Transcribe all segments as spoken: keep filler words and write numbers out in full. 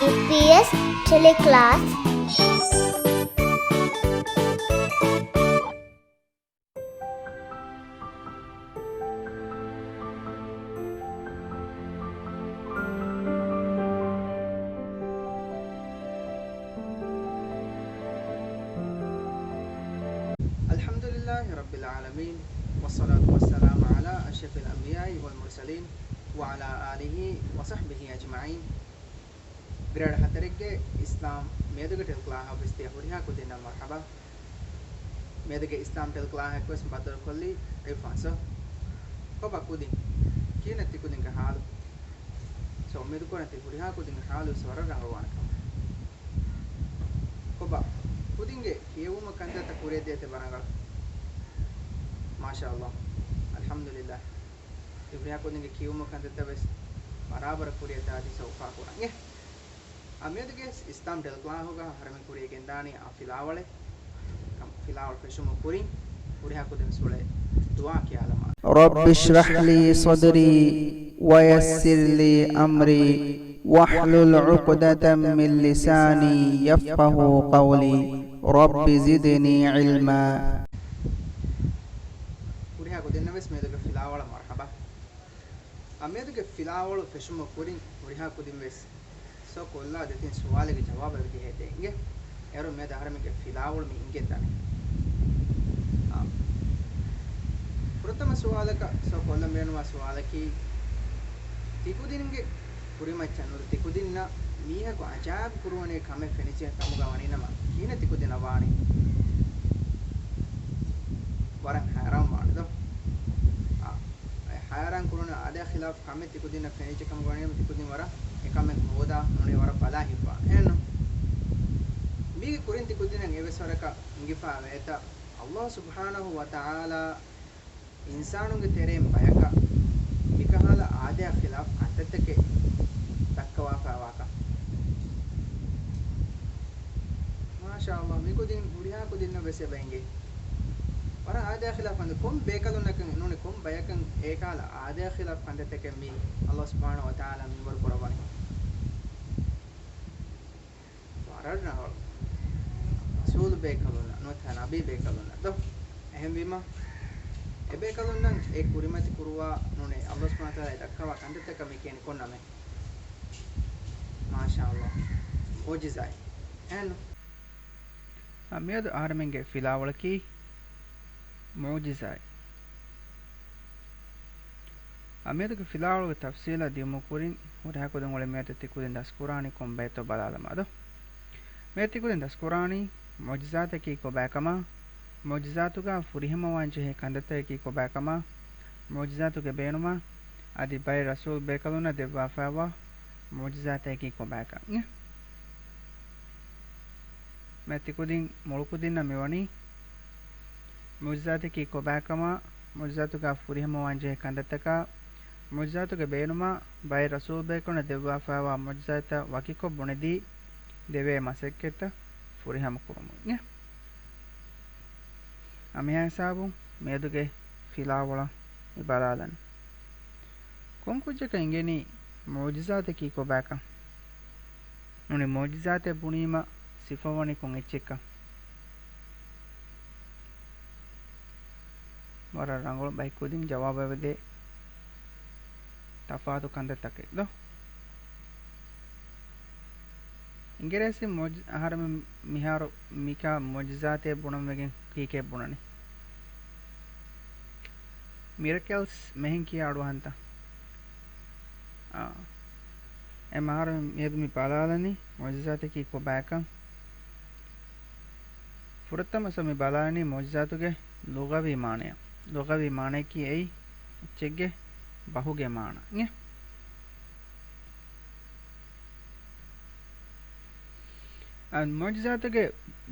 އީޕީއެސް ޓެލެކްލާސް. الحمد لله رب العالمين، والصلاة والسلام على أشرف الأنبياء والمرسلين، وعلى آله وصحبه أجمعين. ގްރޭޑް ހަތަރެއްގެ އިސްލާމް މިއަދުގެ ޓެލެކްލާހަށް ވެސް ދިޔަ ހުރިހާ ކުދިންނަށް މަރުޙަބާ. މިއަދުގެ އިސްލާމް ޓެލެކްލާހަކަށް ވެސް ބައްދަލުކޮށްލީ އިރްފާން ސަރ. ކޮބާ ކުދިން؟ ކިހިނެއް ތިކުދިންގެ ހާލު؟ ސަރ، އުއްމީދު ކުރަން ތި ހުރިހާ ކުދިންގެ ހާލު ވެސް ވަރަށް ރަނގަޅުވާނެ ކަމަށް. ކޮބާ ކުދިންގެ ކިޔެވުމަށް ކަންތައްތައް ކުރިއަށް ދިޔަ ތި ވަރަށް ރަނގަޅު. މާޝާﷲ. އަލްޙަމްދުލިﷲ. ތި ހުރިހާ ކުދިންގެ ކިޔެވުމަށް ކަންތައްތައް ވެސް ބަރާބަރަށް ކުރިއަށް ދާތީ ސަރ އުފާކުރަން. އެ އަ، މިއަދުގެ އިސްލާމް ޓެލެކްލާހުގަ އަހަރެމެން ކުރިއަށް ގެންދާނީ އާ ފިލާވަޅެއް. ކަމް ފިލާވަޅު ފެށުމުން ކުރިން ހުރިހާ ކުދިން ވެސް އުޅޭ ދުޢާ ކިޔާލަމާ. رب اشرح لي صدري ويسر لي أمري واحلل عقدة من لساني يفقهوا قولي رب زدني علما. ހުރިހާ ކުދިންނަށް ވެސް މިއަދުގެ ފިލާވަޅަށް މަރުޙަބާ. އަ، މިއަދުގެ ފިލާވަޅު ފެށުމުން ކުރިން ހުރިހާ ކުދިން ވެސް ސަރ ކޮށްލާ ދެތިން ސުވާލެއްގެ ޖަވާބެއް ދިޔައޭ ދޭން. އިނގޭ، އޭރު މިއަދު އަހަރެމެންގެ ފިލާވަޅު މި އިނގެންދާނެ. އާ. ފުރަތަމަ ސުވާލަކަށް ސަރ ކޮށްލަން ބޭނުންވާ ސުވާލަކީ، ތިކުދިންގެ ކުރިމައްޗަށް ނުވަތަ ތިކުދިންނަށް މީހަކު އަޖާއިބު ކުރުވަނީ ކަމެއް ފެނިއްޖެ ކަމުގަ ވަނީނަމަ، ކިހިނެއް ތިކުދިންނަށް ވާނީ؟ ވަރަށް ހައިރާން ވާނެ ދޯ؟ އާ. އެ ހައިރާން ކުރުނު އާދަޔާ ޚިލާފު ކަމެއް ތިކުދިންނަށް ފެނިއްޖެ ކަމުގަ ވަނީނަމަ، ތިކުދިން ވަރަށް އެކަމެއް ހޯދާ ނޫނީ ވަރަށް ބަލާ ހިތްވާ. އެހެންނު؟ މީގެ ކުރިން ތިކުދިންނަށް އެވެސް ވަރަކަށް އިނގިފާ ވޭތަ؟ ﷲ ސުބްޙާނަހޫ ވަތަޢާލާ އިންސާނުންގެ ތެރެއިން ބަޔަކަށް މިކަހަލަ އާދަޔާ ޚިލާފު ކަންތައްތަކެއް ދައްކަވާފައިވާކަން. މާޝާﷲ، މިކުދިން ހުރިހާ ކުދިންނަށް ވެސް އެބަ އިނގޭ. ވަރަށް އާދަޔާ ޚިލާފު ކަންތައް ކޮން ބޭކަލުންނަކަށް ނޫނީ ކޮން ބަޔަކަށް އެކަހަލަ އާދަޔާ ޚިލާފު ކަންތައްތަކެއް މި ﷲ ސުބްޙާނަހޫ ވަތަޢާލާ މިންވަރު ކުރައްވަނީ؟ ވަރަށް ރަނގަޅު. ރަސޫލު ބޭކަލުންނަށް ނުވަތަ ނަބީ ބޭކަލުންނަށް ދޯ؟ އެހެންވީމަ، އެބޭކަލުންނަށް އެ ކުރިމަތި ކުރުވާ ނޫނޭ، ﷲ ސުބްޙާނަހޫ ވަތަޢާލާ ދައްކަވާ ކަންތައްތަކަށް މި ކިޔަނީ ކޮން ނަމެއް؟ މާޝާﷲ. މުޢުޖިޒާތް. އެހެންނު؟ އަ، މިއަދު އަހަރެމެންގެ ފިލާވަޅަކީ މުޢުޖިޒާތް. އަ، މިއަދުގެ ފިލާވަޅުގެ ތަފްސީލަށް ދިޔުމުގެ ކުރިން ހުރިހާ ކުދިން އުޅެ މިއަދު ތިކުދިން ދަސްކުރާނީ ކޮން ބައެއްތޯ ބަލާލަމާ ދޯ؟ މިއަދު ތިކުދިން ދަސްކުރާނީ މުޢުޖިޒާތަކީ ކޮބާކަމާ، މުޢުޖިޒާތުގަ ފުރިހަމަވާން ޖެހޭ ކަންތައްތަކަކީ ކޮބާކަމާ، މުޢުޖިޒާތުގެ ބޭނުމާ، އަދި ބައެއް ރަސޫލް ބޭކަލުންނަށް ދެއްވާފައިވާ މުޢުޖިޒާތަކީ ކޮބާކަން. މިއަދު ތިކުދިން މޮޅުކުދިންނަށް މިވަނީ މުޢުޖިޒާތަކީ ކޮބާކަމާ، މުޢުޖިޒާތުގަ ފުރިހަމަވާން ޖެހޭ ކަންތައްތަކާ، މުޢުޖިޒާތުގެ ބޭނުމާ، ބައެއް ރަސޫލް ބޭކަލުންނަށް ދެއްވާފައިވާ މުޢުޖިޒާތްތައް ވަކިކޮށް ބުނެދީ ދެވޭ މަސައްކަތްތައް ފުރިހަމަ ކުރުމުން. އަ، މިހާ ހިސާބުން މިއަދުގެ ފިލާވަޅަށް މި ބަލާލަން. ކޮން ކުއްޖަކަށް އިނގެނީ މުޢުޖިޒާތަކީ ކޮބާކަން؟ ނޫނީ މުޢުޖިޒާތެއް ބުނީމަ ސިފަވަނީ ކޮން އެއްޗެއްކަން؟ ވަރަށް ރަނގަޅު ބައެއް ކުދިން ޖަވާބު އެބަދޭ ތަފާތު ކަންތައްތަކެއް ދޯ؟ އިނގިރޭސި މުޢުޖި-، އަހަރެމެން މިހާރު މިކާ މުޢުޖިޒާތޭ ބުނަން ވެގެން ކީކޭ ބުނަނީ؟ މިރަކަލްސް މެހެން ކިޔާ އަޑުއަހަންތަ؟ އާ. އެ މަހަރު މިއަދު މި ބަލާލަނީ މުޢުޖިޒާތަކީ ކޮބާކަން. ފުރަތަމަ ސަރ މި ބަލާލަނީ މުޢުޖިޒާތުގެ ލުޣަވީ މާނަޔަށް. ލުޣަވީ މާނަޔަކީ އެއީ އެއްޗެއްގެ ބަހުގެ މާނަ. އިނގޭ؟ އަ، މުޢުޖިޒާތުގެ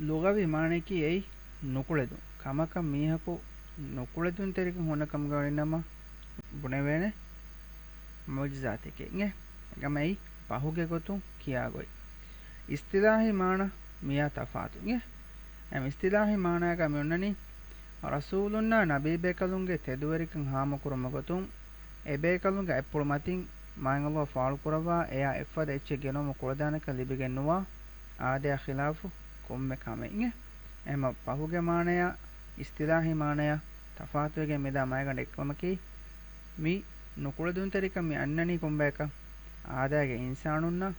ލުޣަވީ މާނަޔަކީ އެއީ ނުކުޅެދުން. ކަމަކަށް މީހަކު ނުކުޅެދުންތެރިކަން ހުންނަ ކަމުގަ ވަނީނަމަ ބުނެވޭނެ މުޢުޖިޒާތެކޭ. އިނގޭ؟ އެކަމަ އެއީ ބަހުގެ ގޮތުން ކިޔާ ގޮތް. އިސްތިލާހީ މާނަ މިއާ ތަފާތު. އިނގޭ؟ އެމް އިސްތިލާހީ މާނަޔަކަށް މި އޮންނަނީ، ރަސޫލުންނާ ނަބީބޭކަލުންގެ ތެދުވެރިކަން ހާމަކުރުމުގެ ގޮތުން، އެބޭކަލުންގެ އަތްޕުޅު މަތިން މާތް ﷲ ފާޅުކުރައްވާ އެޔާ އެއްފަދަ އެއްޗެއް ގެނައުމަށް ކުޅަދާނެކަން ލިބިގެން ނުވާ، އާދަޔާ ޚިލާފު ކޮންމެ ކަމެއް އިނގޭ. އެހެންމަ ފަހުގެ މާނަޔާ، އިސްތިލާހީ މާނަޔާ ތަފާތުވެގެން މިދާ މައިގަނޑު އެއްކަމަކީ، މި ނުކުޅެދުންތެރިކަން މި އަންނަނީ ކޮންބަޔަކަށް؟ އާދައިގެ އިންސާނުންނަށް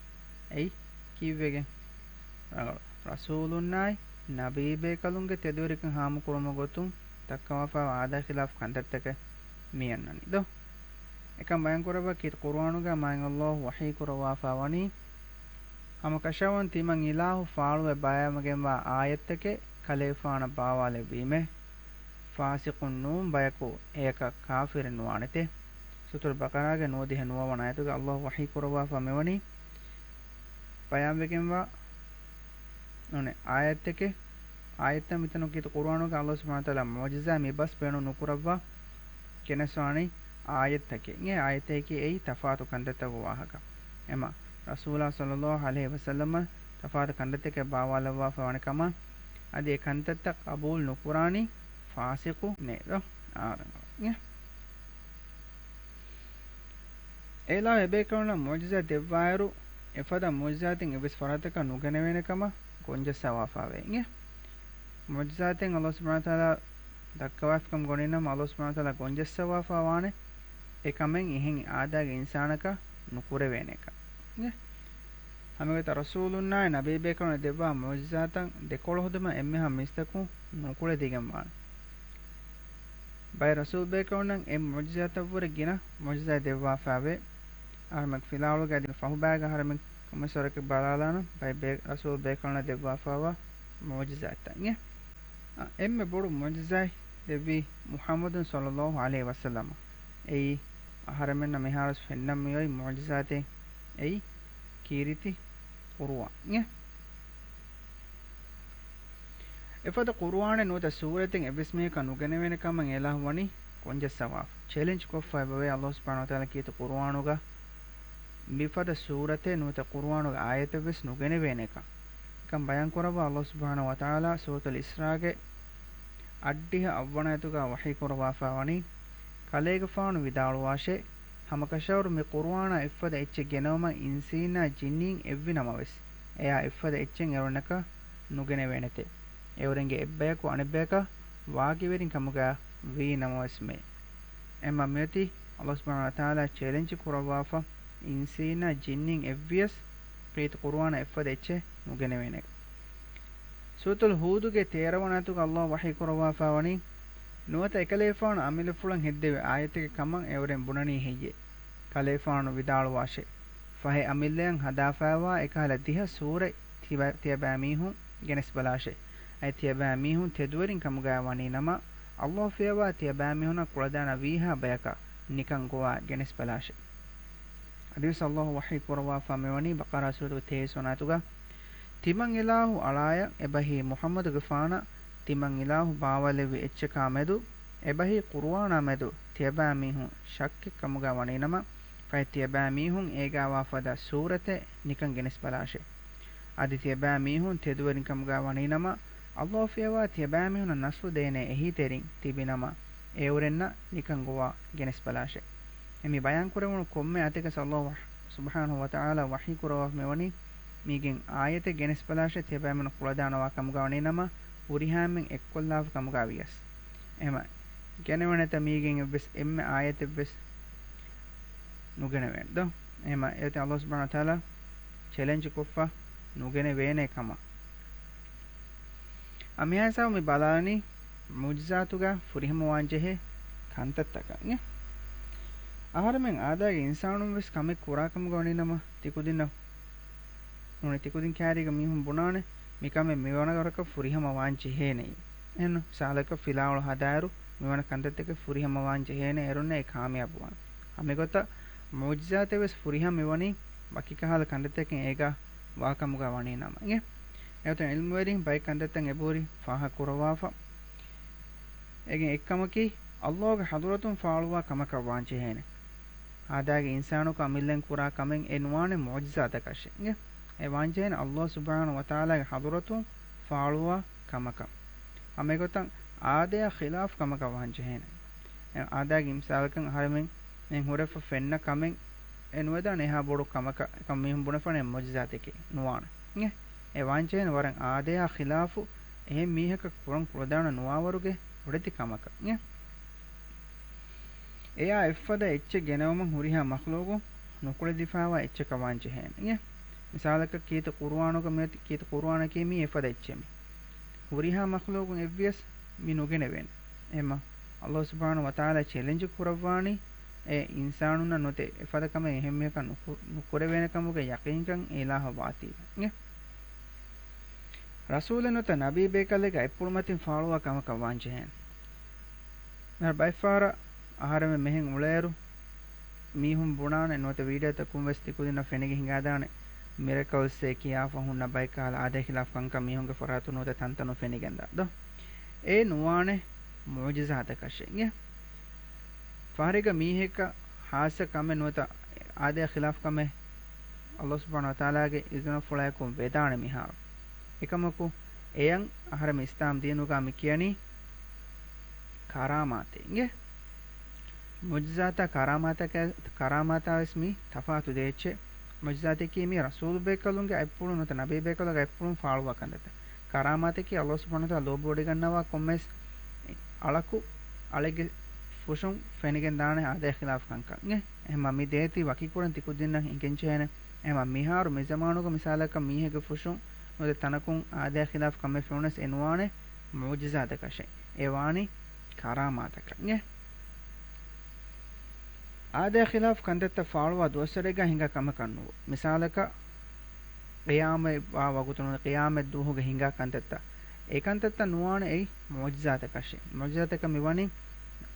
އެއީ ކީއްވެގެން؟ ރަ-، ރަސޫލުންނާއި ނަބީބޭކަލުންގެ ތެދުވެރިކަން ހާމަކުރުމުގެ ގޮތުން ދައްކަވާފައިވާ އާދައިގެ ޚިލާފު ކަންތައްތަކެއް މި އަންނަނީ ދޯ؟ އެކަން ބަޔާންކުރައްވާ ކީރިތި ޤުރުއާނުގައި މާތް ﷲ ވަޙީ ކުރައްވާފައި ވަނީ، ހަމަކަށަވަން ތިމަން އިލާހު ފާޅުވެ ބައިވެގެންވާ އާޔަތްތަކެއް ކަލޭގެފާނަށް ބާވާލެއްވީމޭ، ފާސިޤުން ނޫން ބަޔަކު އެޔަކަށް ކާފިރެއް ނުވާނެތޭ. ސޫރަތުލް ބަޤަރާގެ ނުވަދިހަ ނުވަވަނަ އާޔަތުގައި ﷲ ވަޙީ ކުރައްވާފަ މިވަނީ، ބަޔާންވެގެންވާ ނޫނޭ އާޔަތްތަކެއް، އާޔަތްތައް މިތަނު ކީރިތި ޤުރުއާނުގައި ﷲ ސުބްޙާނަހޫ ވަތަޢާލާ މުޢުޖިޒާ މި ބަސް ބޭނުން ނުކުރައްވާ ގެނެސްވާނީ އާޔަތްތަކެއް. އެ އާޔަތްތަކަކީ އެއީ ތަފާތު ކަންތައްތަކުގެ ވާހަކަ. އެމަ ރަސޫލާ ޞައްލައްލާހު ޢަލައިހި ވަސައްލަމަށް ތަފާތު ކަންތައްތަކެއް ބާވާލައްވާފަ ވަނި ކަމަށް، އަދި އެ ކަންތައްތައް ޤަބޫލު ނުކުރާނީ ފާސިޤުންނޭ ދޯ؟ އާދަ. އެ އިލާހު އެބޭކަލުންނަށް މުޢުޖިޒާތް ދެއްވާއިރު، އެފަދަ މުޢުޖިޒާތެއް އެއްވެސް ފަރާތަކަށް ނުގެނެވޭނެ ކަމަށް ގޮންޖައްސަވާފައިވޭ އިނގޭ. މުޢުޖިޒާތެއް ﷲ ސުބްޙާނަހޫ ވަތަޢާލާ ދައްކަވާފިކަމަށް ގޮނޑިނަމަ، ﷲ ސުބްޙާނަހޫ ވަތަޢާލާ ގޮންޖައްސަވާފައި ވާނެ އެކަމެއް އެހެން އާދައިގެ އިންސާނަކަށް ނުކުރެވޭނެ އެކަން. އިނގޭ. ހަމަގޮތަށް ރަސޫލުންނާއި ނަބީބޭކަލުންނަށް ދެއްވާ މުޢުޖިޒާތަށް ދެކޮޅަށް ހުދުމަށް އެންމެހާ މީސްތަކުން ނުކުޅެދިގެން ވާނެ. ބައެއް ރަސޫލް ބޭކަލުންނަށް އެ މުޢުޖިޒާތަށްވުރެ ގިނަ މުޢުޖިޒާތް ދެއްވާފައިވޭ. އަހަރެމެން ފިލާވަޅުގެ އަދި ފަހުބައިގަ އަހަރެމެން ކޮމެންޓްސް ވަރަކަށް ބަލާލާނަން ބައެއް ބޭ-، ރަސޫލް ބޭކަލުންނަށް ދެއްވާފައިވާ މުޢުޖިޒާތްތައް އިނގޭ. އަ، އެންމެ ބޮޑު މުޢުޖިޒާތް ދެއްވީ މުޙައްމަދު ޞައްލައްލާހު ޢަލައިހި ވަސައްލަމަ. އެއީ އަހަރެމެންނަށް މިހާރުވެސް ފެންނަން މިއޮތް މުޢުޖިޒާތެއް އެއީ ކީރިތި ޤުރުއާން އިނގޭ. އެފަދަ ޤުރުއާނެއް ނުވަތަ ސޫރަތެއް އެއްވެސް މީހަކަށް ނުގެނެވޭނެ ކަމަށް އިލާހު ވަނީ ގޮންޖައްސަވާފަ. ޗެލެންޖް ކޮށްފަ އެބަވޭ ﷲ ސުބްޙާނަހޫ ވަތަޢާލާ ކީރިތި ޤުރުއާނުގަ މިފަދަ ސޫރަތެއް ނުވަތަ ޤުރުއާނުގެ އާޔަތެއްވެސް ނުގެނެވޭނެކަން. އެކަން ބަޔާންކުރައްވާ ﷲ ސުބްޙާނަހޫ ވަތަޢާލާ ސޫރަތުލް އިސްރާގެ އަށްޑިހަ އަށްވަނަ އާޔަތުގަ ވަޙީ ކުރައްވާފައި ވަނީ، ކަލޭގެފާނު ވިދާޅުވާށޭ، ހަމަކަށަވަރު މި ޤުރުއާނާ އެއްފަދަ އެއްޗެއް ގެނައުމަށް އިންސީންނާ ޖިންނީން އެއްވި ނަމަވެސް، އެޔާ އެއްފަދަ އެއްޗެއް އެއުރެންނަކަށް ނުގެނެވޭނެތެ. އެއުރެންގެ އެއްބަޔަކު އަނެއްބަޔަކަށް ވާގިވެރިން ކަމުގަ ވީ ނަމަވެސްމެ. އެމަ މިއޮތީ ﷲ ސުބްޙާނަހޫ ވަތަޢާލާ ޗެލެންޖް ކުރައްވާފަ، އިންސީންނާ ޖިންނިން އެއްވިޔަސް ކީރިތި ޤުރުއާނާ އެއްފަދަ އެއްޗެއް ނުގެނެވޭނެ. ސޫރަތުލް ހޫދުގެ ތޭރަވަނަ އާޔަތުގަ ﷲ ވަޙީ ކުރައްވާފައި ވަނީ، ނުވަތަ އެކަލޭފާނު އަމިއްލަފުޅަށް ހެއްދެވި އާޔަތެއްގެ ކަމަށް އެއުރެން ބުނަނީ ހެއްޔޭ؟ ކަލޭފާނު ވިދާޅުވާށޭ، ފަހެ އަމިއްލައަށް ހަދާފައިވާ އެކަހަލަ ދިހަ ސޫރަތް ތިބަ-، ތިޔަބައިމީހުން ގެނެސްބަލާށޭ. އަދި ތިޔަބައިމީހުން ތެދުވެރިން ކަމުގައި ވަނީނަމަ، ﷲ ފިޔަވާ ތިޔަބައިމީހުންނަށް ކުޅަދާނަ ވީހާ ބަޔަކަށް ނިކަން ގޮވާ ގެނެސްބަލާށޭ. އަދިވެސް ﷲ ވަޙީ ކުރައްވާފަ މިވަނީ ބަޤަރާ ސޫރަތުގެ ތޭވީސް ވަނަ އާޔަތުގަ، ތިމަން އިލާހު އަޅާޔަށް އެބަހީ މުޙައްމަދުގެފާނަށް ތިމަން އިލާހު ބާވައިލެއްވި އެއްޗަކާ މެދު، އެބަހީ ޤުރުއާނާ މެދު ތިޔަބައިމީހުން ޝައްކެއް ކަމުގައި ވަނީނަމަ، ފަހެ ތިޔަބައިމީހުން އޭގައިވާ ފަދަ ސޫރަތެއް ނިކަން ގެނެސްބަލާށޭ. އަދި ތިޔަބައިމީހުން ތެދުވެރިން ކަމުގައި ވަނީނަމަ، ﷲ ފިޔަވާ ތިޔަބައިމީހުންނަށް ނަޞްރު ދޭނެ އެހީތެރިން ތިބިނަމަ، އެއުރެންނަށް ނިކަން ގޮވާ ގެނެސްބަލާށޭ. އެ މި ބަޔާންކުރެވުނު ކޮންމެ އަތަކަސް ﷲ ސުބްޙާނަހޫ ވަތަޢާލާ ވަޙީ ކުރައްވާފަ މިވަނީ، މީގެން އާޔަތެއް ގެނެސްބަލާށޭ ތިޔަބައިމީހުންނަށް ކުޅަދާނަވާ ކަމުގައި ވަނީނަމަ، ހުރިހާމެން އެއްކޮށްލާފަ ކަމުގައި ވިޔަސް. އެހެމަ ގެނެވޭނެތަ މީގެން އެއްވެސް އެންމެ އާޔަތެއްވެސް ނުގެނެވޭނެ ދޯ؟ އެހެމަ އެއޮތީ ﷲ ސުބްޙާނަހޫ ވަތަޢާލާ ޗެލެންޖް ކޮށްފަ ނުގެނެވޭނެ ކަމަށް. އަ، މިހާ ހިސާބު މި ބަލާނީ މުޢުޖިޒާތުގަ ފުރިހަމަވާން ޖެހޭ ކަންތައްތަކަށް. އަހަރެމެން އާދައިގެ އިންސާނުން ވެސް ކަމެއް ކުރާ ކަމުގަ ވަނީ ނަމަ، ތިކުދިންނަށް ނޫނީ ތިކުދިން ކައިރީގަ މީހުން ބުނާނެ، މިކަމެއް މިވަނަ ވަރަކަށް ފުރިހަމަވާން ޖެހޭނެ. އެހެން މިސާލަކަށް ފިލާވަޅު ހަދާއިރު މިވަނަ ކަންތައްތަކެއް ފުރިހަމަވާން ޖެހޭނެ އޭރުންނަށް އެ ކާމިޔާބުވާނެ. ހަމައެގޮތަށް މުޢުޖިޒާތެއް ވެސް ފުރިހަމަ މިވަނީ ވަކި ކަހަލަ ކަންތައްތަކެއް އޭގަ ވާކަމުގަ ވަނީ ނަމަ. އިނގޭ؟ އެގޮތުން ޢިލްމުވެރިން ބައެއް ކަންތައްތައް އެބަހުރި ފާހަގަ ކުރައްވާފަ. އޭގެ އެއްކަމަކީ، ﷲގެ ޙަޟުރަތުން ފާޅުވާ ކަމަކަށް ވާންޖެހޭނެ. އާދައިގެ އިންސާނަކު އަމިއްލައިން ކުރާ ކަމެއް އެ ނުވާނެ މުޢުޖިޒާތަކަށެއް. އެ ވާންޖެހޭނެ ﷲ ސުބްޙާނަހޫ ވަތަޢާލާގެ ޙަޟުރަތުން ފާޅުވާ ކަމަކަށް. ހަމައެގޮތަށް އާދަޔާ ޚިލާފު ކަމަކަށް ވާންޖެހޭނެ. އާދައިގެ މިސާލަކަށް އަހަރެމެން މެން ހުރެފަ ފެންނަ ކަމެއް އެ ނުވެދާނެ އެހާ ބޮޑު ކަމަކަށް އެކަމަށް މީހުން ބުނެފާނެ މުޢުޖިޒާތެކޭ ނުވާނެ. އެ ވާންޖެހޭނެ ވަރަށް އާދަޔާ ޚިލާފު އެހެން މީހަކަށް ކުރަން ކުޅަދާނަ ނުވާވަރުގެ ބޮޑެތި ކަމަކަށް. އެއާ އެއްފަދަ އެއްޗެއް ގެނައުމަށް ހުރިހާ މަޚްލޫގު ނުކުޅެދިފާވާ އެއްޗަކަށް ވާންޖެހޭނެ. މިސާލަކަށް ކީރިތި ޤުރުއާނުގަ މިއޮތީ، ކީރިތި ޤުރުއާނަކީ މީ އެފަދަ އެއްޗެއް މީ. ހުރިހާ މަޚްލޫގުން އެއްވިޔަސް މި ނުގެނެވޭނެ. އެހެންމަ ﷲ ސުބްޙާނަހޫ ވަތަޢާލާ ޗެލެންޖު ކުރައްވާނީ އެ އިންސާނުންނަށް ނުވަތަ އެފަދަ ކަމެއް އެހެން މީހަކަށް ނުކު-، ނުކުރެވޭނެ ކަމުގެ ޔަޤީންކަން އެ އިލާހަށް ވާތީވެ. ރަސޫލެއް ނުވަތަ ނަބީ ބޭކަލެއްގެ އަތްޕުޅު މަތިން ފާޅުވާ ކަމަކަށް ވާންޖެހޭނެ. މިހާރު ބައެއްފަހަރަށް އަހަރެމެން މެހެން އުޅޭއިރު، މީހުން ބުނާނެ ނުވަތަ ވީޑިއޯތަކުން ވެސް ތިކުދިންނަށް ފެނިގެން ހިނގާދާނެ މިރެކަލްސްއޭ ކިޔާފަ ހުންނަ ބައެއް ކަހަލަ އާދައި ޚިލާފު ކަންކަން މީހުންގެ ފަރާތުން ނުވަތަ ތަންތަނުން ފެނިގެންދާ ދޯ؟ އެ ނުވާނެ މުޢުޖިޒާތަކަށެއް. އެ ފަހަރެއްގަ މީހަކަށް ޚާއްޞަ ކަމެއް ނުވަތަ އާދައި ޚިލާފު ކަމެއް ﷲ ސުބްޙާނަހޫ ވަތަޢާލާގެ އިޒުނަފުޅާއެކު ވެދާނެ މިހާރު. އެކަމަކު، އެޔަށް އަހަރެމެން އިސްލާމް ދީނުގަ މި ކިޔަނީ ކަރާމާތެއް. އިނގޭ؟ މުޢުޖިޒާތާ ކަރާމާތަކަށް، ކަރާމާތާ ވެސް މީ ތަފާތު ދެ އެއްޗެއް. މުޢުޖިޒާތަކީ މީ ރަސޫލު ބޭކަލުންގެ އަތްޕުޅުން ނުވަތަ ނަބީ ބޭކަލުންގެ އަތްޕުޅުން ފާޅުވާ ކަންތައްތައް. ކަރާމާތަކީ ﷲ ސުބްޙާނަހޫ ވަތަޢާލާ ލޯބިވޮޑިގަންނަވާ ކޮންމެސް އަޅަކު، އަޅެއްގެ ފުށުން ފެނިގެން ދާނެ އާދައި ޚިލާފު ކަންކަން. އިނގޭ؟ އެހެންމަ މި ދޭތީ ވަކިކުރަން ތިކުދިންނަށް އެނގެންޖެހޭނެ. އެހެންމަ މިހާރު މި ޒަމާނުގަ މިސާލަކަށް މީހެއްގެ ފުށުން ނުވަތަ ތަނަކުން އާދައި ޚިލާފު ކަމެއް ފެނުނަސް އެ ނުވާނެ މުޢުޖިޒާތަކަށެއް. އެ ވާނީ ކަރާމާތަކަށް. އިނގޭ؟ އާދައި ޚިލާފު ކަންތައްތައް ފާޅުވާ ދުވަސްވަރެއްގަ ހިނގާ ކަމަކަށް ނުވަ. މިސާލަކަށް، ޤިޔާމަތް ވާ ވަގުތު ނުވަތަ ޤިޔާމަތް ދުވަހުގަ ހިނގާ ކަންތައްތައް. އެ ކަންތައްތައް ނުވާނެ އެއީ މުޢުޖިޒާތަކަށެއް. މުޢުޖިޒާތަކަށް މިވަނީ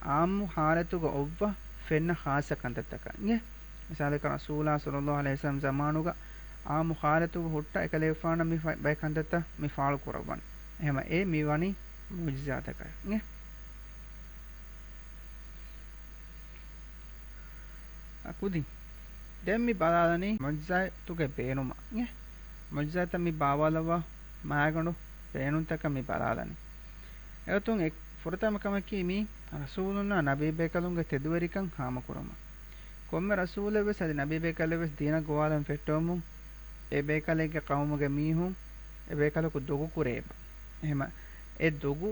އާއްމު ޙާލަތުގަ އޮއްވާ ފެންނަ ޚާއްޞަ ކަންތައްތަކަށް. އިނގޭ؟ މިސާލަކަށް ރަސޫލާ ޞައްލައްލާހު ޢަލައިހި ވަސައްލަމް ޒަމާނުގަ އާއްމު ޙާލަތުގަ ހުއްޓާ އެކަލޭގެފާނަށް މި ފަ-، ބައެއް ކަންތައްތައް މި ފާޅު ކުރައްވަން. އެހެންމަ އެ މި ވަނީ މުޢުޖިޒާތަކަށް. އިނގޭ؟ އަ، ކުދިން. ދެން މި ބަލާލަނީ މުޢުޖިޒާތުގެ ބޭނުމަށް. އިނގޭ؟ މުޢުޖިޒާތަށް މި ބާވާލައްވާ މާގަނޑު ބޭނުންތަކަށް މި ބަލާލަނީ. އެގޮތުން އެ ފުރަތަމަ ކަމަކީ މީ ރަސޫލުންނާ ނަބީ ބޭކަލުންގެ ތެދުވެރިކަން ހާމަކުރުމަށް. ކޮންމެ ރަސޫލެއް ވެސް އަދި ނަބީ ބޭކަލެއް ވެސް ދީނަށް ގޮވާލަން ފެއްޓެވުމުން އެ ބޭކަލެއްގެ ޤައުމުގެ މީހުން އެ ބޭކަލަކު ދޮގު ކުރެއެބަ. އެހެންމަ އެ ދޮގު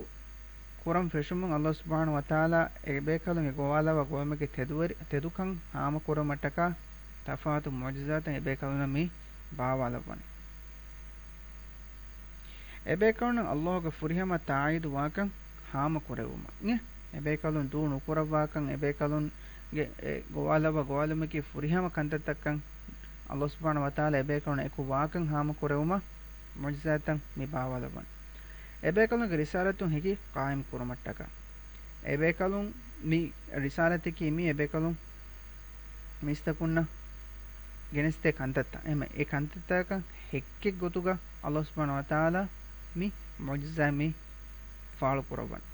ކުރަން ފެށުމުން ﷲ ސުބްޙާނަހޫ ވަތަޢާލާ އެ ބޭކަލުން އެ ގޮވާލައްވާ ގޮވަމެއްގެ ތެދުވެރި-، ތެދުކަން ހާމަކުރުމަށްޓަކާ ތަފާތު މުޢުޖިޒާތެއް އެ ބޭކަލުންނަށް މި ބާވާލައްވަނީ. އެބޭކަލުންނަށް ﷲގެ ފުރިހަމަ ތާއީދު ވާކަން ހާމަކުރެއްވުމަށް. އިނގޭ؟ އެބޭކަލުން ދޫ ނުކުރައްވާކަން، އެބޭކަލުންގެ އެ ގޮވާލައްވާ ގޮވާލުމަކީ ފުރިހަމަ ކަންތައްތައްކަން ﷲ ސުބްޙާނަހޫ ވަތަޢާލާ އެބޭކަލުންނަށް އެކު ވާކަން ހާމަކުރެއްވުމަށް މުޢުޖިޒާތައް މި ބާވާލައްވަން. އެބޭކަލުންގެ ރިސާލަތުން ހެކި ޤާއިމް ކުރުމަށްޓަކާ. އެބޭކަލުން މި ރިސާލަތަކީ މީ އެބޭކަލުން މީސްތަކުންނަށް ގެނެސްދޭ ކަންތައްތައް. އެހެންމަ އެ ކަންތައްތަކަށް ހެއްކެއް ގޮތުގަ ﷲ ސުބްޙާނަހޫ ވަތަޢާލާ މި މުޢުޖިޒާތް މި ފާޅުކުރައްވަން.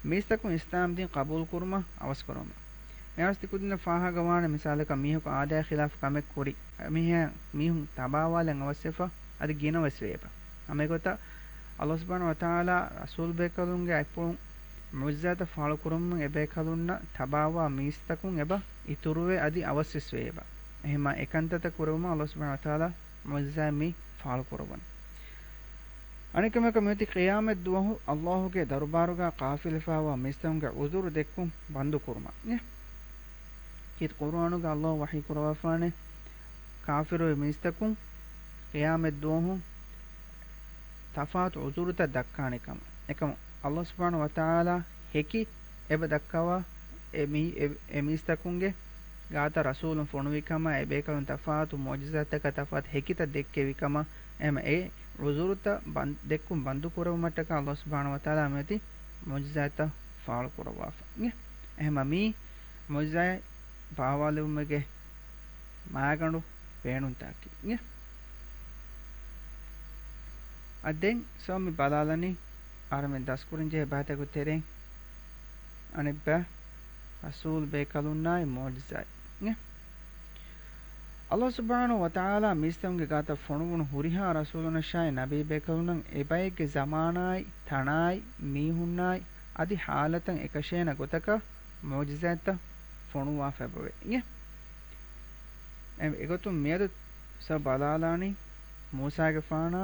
މީސްތަކުން އިސްލާމް ދީން ޤަބޫލުކުރުމަށް އަވަސްކުރުމަށް. މިއަވަސް ތިކުދިންނަށް ފާހަގަވާނެ މިސާލަކަށް މީހަކު އާދައި ޚިލާފު ކަމެއް ކުރި، މީހާ މީހުން ތަބާވާލަން އަވަސްވެފަ، އަދި ގިނަވެސް ވެއެބަ. ހަމައެގޮތަށް ﷲ ސުބްޙާނަހޫ ވަތަޢާލާ ރަސޫލު ބޭކަލުންގެ އަތްޕުޅުން މުޢުޖިޒާތައް ފާޅުކުރުމުން އެބޭކަލުންނަށް ތަބާވާ މީސްތަކުން އެބަ އިތުރުވެ އަދި އަވަސްވެސް ވެއެބަ. އެހެންމާ އެކަންތައްތައް ކުރެވުމަށް ﷲ ސުބްޙާނަހޫ ވަތަޢާލާ މުޢުޖިޒާތް މި ފާޅުކުރައްވަން. އަނެއްކަމަކަށް މިއޮތީ ޤިޔާމަތް ދުވަހު ﷲގެ ދަރުބާރުގަ ޣާފިލުވެފައިވާ މީސްތަކުންގެ ޢުޛުރު ދެއްކުން ބަންދުކުރުމަށް. ކީރިތި ޤުރުއާނުގަ ﷲ ވަޙީ ކުރައްވާފާނެ، ކާފިރުވި މީސްތަކުން ޤިޔާމަތް ދުވަހު ތަފާތު ޢުޛުރުތައް ދައްކާނެ ކަމަށް. އެކަމަށް ﷲ ސުބްޙާނަހޫ ވަތަޢާލާ ހެކި އެބަ ދައްކަވާ އެ މީ-، އެ، އެ މީސްތަކުންގެ ގާތަށް ރަސޫލުން ފޮނުވި ކަމަށް، އެ ބޭކަލުން ތަފާތު މުޢުޖިޒާތަކާ ތަފާތު ހެކިތައް ދެއްކެވި ކަމަށް، އެހެންމަ އެ ޢުޛުރުތައް ބަން-، ދެއްކުން ބަންދު ކުރެވުމަށްޓަކާ ﷲ ސުބްޙާނަހޫ ވަތަޢާލާ މިއޮތީ މުޢުޖިޒާތައް ފާޅު ކުރައްވާފަ. އެހެންމަ މީ މުޢުޖިޒާތް ބާވާލެވުމުގެ މާގަނޑު ބޭނުންތަކަކީ. އަ، ދެން ސޯ މި ބަލާލަނީ އަހަރެމެން ދަސްކުރަންޖެހޭ ބައިތަކު ތެރެއިން އަނެއްބަ ރަސޫލު ބޭކަލުންނާއި މުޢުޖިޒާތް. އައްލާހު ސުބްޙާނަހޫ ވަތަޢާލާ މީސްތަކުންގެ ގާތަށް ފޮނުވުނު ހުރިހާ ރަސޫލުންނަށާއި ނަބީ ބޭކަލުންނަށް އެބައެއްގެ ޒަމާނާއި، ތަނާއި، މީހުންނާއި، އަދި ޙާލަތަށް އެކަށޭނަ ގޮތަކަށް މުޢުޖިޒާތްތައް ފޮނުވާފައިބޮވޭ. އިނގޭ؟ އެ-، އެގޮތުން މިއަދު ސަ ބަލާލާނީ މޫސާގެފާނާ،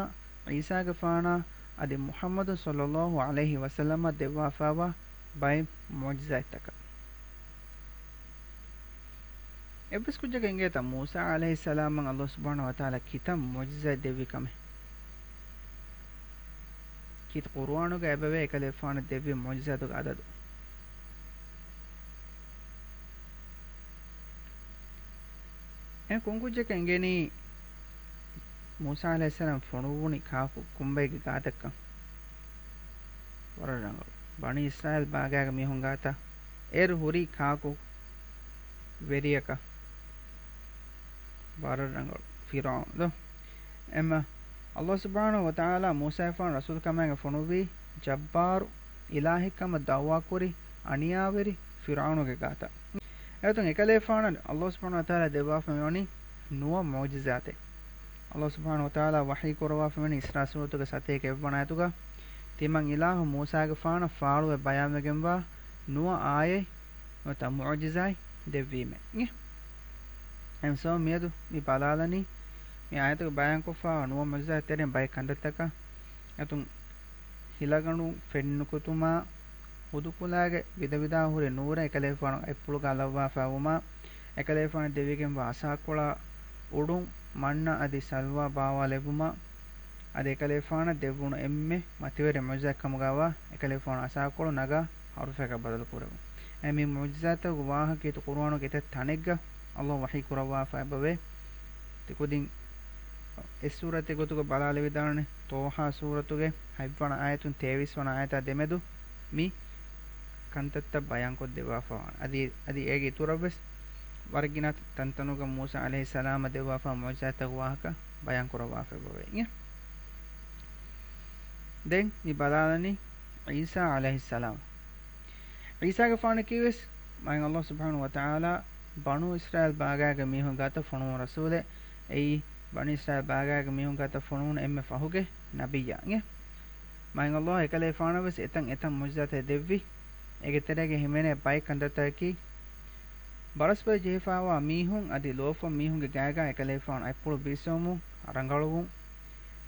ޢީސާގެފާނާ އަދި މުޙައްމަދު ޞައްލައްލާހު ޢަލައިހި ވަސައްލަމަށް ދެއްވާފައިވާ ބައެއް މުޢުޖިޒާތްތަކަށް. އެއްވެސް ކުއްޖަކަށް އެނގޭތަ މޫސާ ޢަލައިހިއްސަލާމަށް ﷲ ސުބްޙާނަހޫ ވަތަޢާލާ ކިތައް މުޢުޖިޒާތް ދެއްވި ކަމެއް؟ ކީރިތި ޤުރުއާނުގަ އެބަވޭ އެކަލޭފާނަށް ދެއްވި މުޢުޖިޒާތުގެ އަދަދު. އެ ކުންކުއްޖަކަށް އެނގެނީ މޫސާ ޢަލައިހިއްސަލާމް ފޮނުއްވުނީ ކާކު ކުނބައެއްގެ ގާތަކަށް. ވަރަށް ރަނގަޅު. ބަނީ އިސްރާއީލް ބާގާގެ މީހުން ގާތަށް އޭރު ހުރީ ކާކު ވެރިޔަކަށް. ވަރަށް ރަނގަޅު. ފިރުޢައުނު ދޯ؟ އެމަ ﷲ ސުބްޙާނަހޫ ވަތަޢާލާ މޫސާގެފާނު ރަސޫލުކަމާގެ ފޮނުއްވީ ޖައްބާރު އިލާހެއްކަމަށް ދަޢުވާކުރި އަނިޔާވެރި ފިރުޢައުނުގެ ގާތަށް. އެގޮތުން އެކަލޭފާނަށް ﷲ ސުބްޙާނަހޫ ވަތަޢާލާ ދެއްވާފައި ވަނީ ނުވަ މުޢުޖިޒާތެއް. ﷲ ސުބްޙާނަހޫ ވަތަޢާލާ ވަޙީ ކުރައްވާފައި ވަނީ އިސްރާ ސޫރަތުގެ ސަތޭކަ އެއްވަނަ އާޔަތުގަ ތިމަން އިލާހު މޫސާގެފާނަށް ފާޅުވެ ބަޔާންވެގެންވާ ނުވަ އާޔަތް ނުވަތަ މުޢުޖިޒާތް ދެއްވީމޭ. އެހެންސޯ މިއަދު މި ބަލާލަނީ މި އާޔަތުގަ ބަޔާންކޮށްފައިވާ ނުވަ މުޢުޖިޒާތް ތެރެއިން ބައެއް ކަންތައްތަކަށް. އެތުން ހިލަގަނޑު ފެންނުކުތުމާ، ހުދުކުލާގެ ވިދަވިދާ ހުރި ނޫރެއް އެކަލޭފާނު އަތްޕުޅުގަ އަލައްވާފައިވުމާ، އެކަލޭފާނު ދެވިގެންވާ އަސާކޮޅާ، އުޑުން މަންނަ އަދި ސަލްވާ ބާވާލެއްވުމާ، އަދި އެކަލޭފާނަށް ދެއްވުނު އެންމެ މަތިވެރި މުޢުޖިޒާތްކަމުގައިވާ އެކަލޭފާނު އަސާކޮޅު ނަގާ ހަރުފައަކަށް ބަދަލުކުރެވުން. އެ މި މުޢުޖިޒާތްތަކުގެ ވާހަކަ ކީރިތި ޤުރުއާނުގެ އެތައް ތަނެއްގަ ﷲ ވަޙީ ކުރައްވާފައި އެބަވޭ. ތިކުދިން އެއް ސޫރަތެއް ގޮތުގަ ބަލާލެވިދާނެ، ޠާހާ ސޫރަތުގެ ހަތްވަނަ އާޔަތުން ތޭވީސް ވަނަ އާޔަތާ ދެމެދު މި ކަންތައްތައް ބަޔާންކޮށްދެއްވާފަވާނެ. އަދި، އަދި އޭގެ އިތުރަށްވެސް ވަރަށް ގިނަ ތަންތަނުގަ މޫސާ ޢަލައިހިއްސަލާމަށް ދެއްވާފަ މުޢުޖިޒާތްތަކުގެ ވާހަކަ ބަޔާންކުރައްވާފައި އެބަވޭ. ދެން މި ބަލާލަނީ ޢީސާ ޢަލައިހިއްސަލާމް. ޢީސާގެފާނަކީވެސް މާތް ﷲ ސުބްޙާނަހޫ ވަތަޢާލާ ބަނޫ އިސްރާއީލް ބާގާގެ މީހުން ގާތަށް ފޮނުވުނު ރަސޫލެއް. އެއީ ބަނީ އިސްރާއީލް ބާގާގެ މީހުން ގާތަށް ފޮނުވުނު އެންމެ ފަހުގެ ނަބިއްޔާ. މާތް ﷲ އެކަލޭފާނަށް ވެސް އެތައް އެތައް މުޢުޖިޒާތެއް ދެއްވި. އޭގެ ތެރޭގަ ހިމެނޭ ބައެއް ކަންތައްތަކަކީ، ބަރަސްބަލި ޖެހިފައިވާ މީހުން އަދި ލޯފަން މީހުންގެ ގާގާ އެކަލޭފާނު އަތްޕުޅު ބިސްވަމުން ރަނގަޅުވުން.